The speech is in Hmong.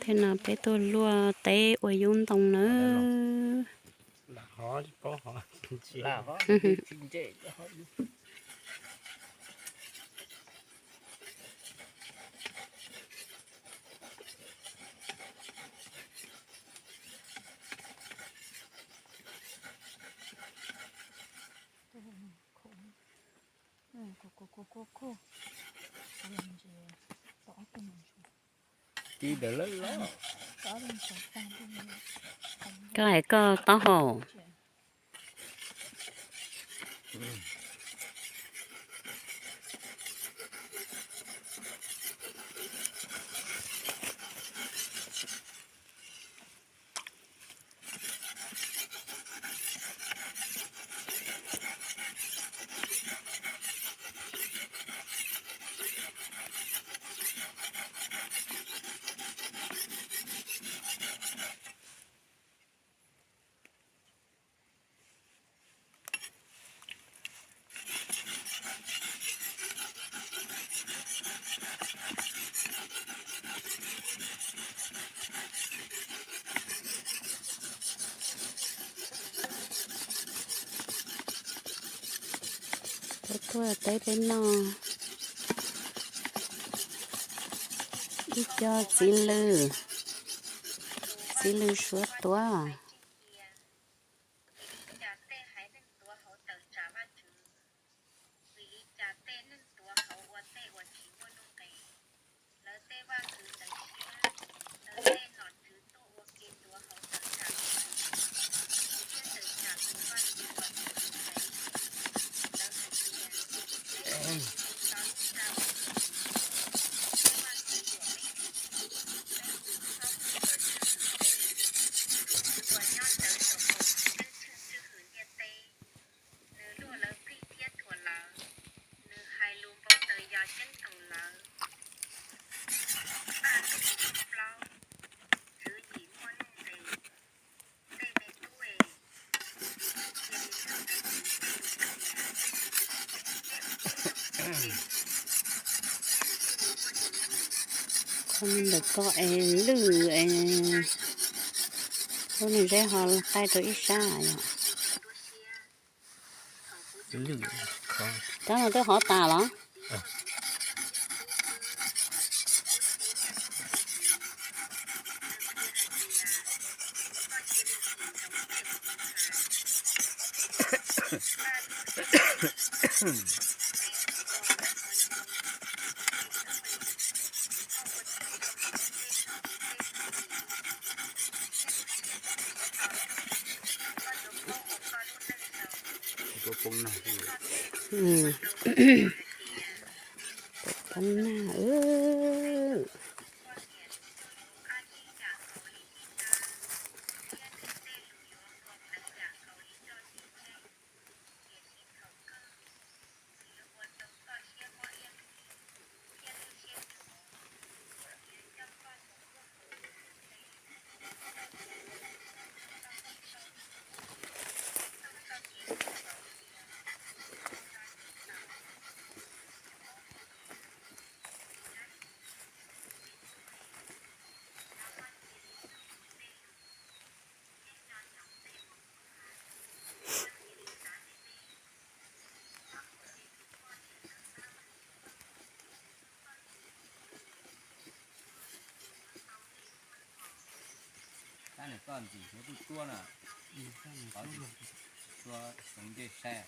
Tej no peb tuaj luaj teb ua yub ntoo nawb. Koj hais koj taub hau. Peb tuaj teb peb noj. Ib co txiv lws, txiv lws suav tuav. Vim li cas tej haiv neeg tuav hauv tawm tsam Vajtswv? Vim li cas tej neeg tuav hauv ua tej uas tsis muaj nuj nqis? Lawv tej vaj ntxwv ntxeev siab, lawv tej nom tswv tuaj ua ke tuav hauv tawm tsam tus Tswv thiab tawm tsam tus vaj ntxwv uas tsis muaj nuj nqis. Lawv hais tias, Peb tsis tau lub tsa uas tshwm sim, thiab Vajtswv yuam peb dim, peb tsis txhob muab ntawv tswj hwm peb. Tus uas nyob ntawd saum ntuj ceeb tsheej tswj hwm ntiaj teb. Nws luaj lawv plig thiab thuam lawv, nws hais lus npau taws yog ceeb toom lawv. Paj ntuj tshooj plaub, tswv yim muaj nuj nqis. Tej me tub es, vim kuv cia li hlub peb txiv thiab tus poj niam, peb ua tib zoo txhawb nqa peb txiv thiab tus poj niam. Ntawm koj es lwj es lub niag zeb ho qaij rau ib sab yom. Cov no twb hov tas los? Poob nag. Tab nim koj ntxim hlub tub tuab na, tua xyoob ncej saib.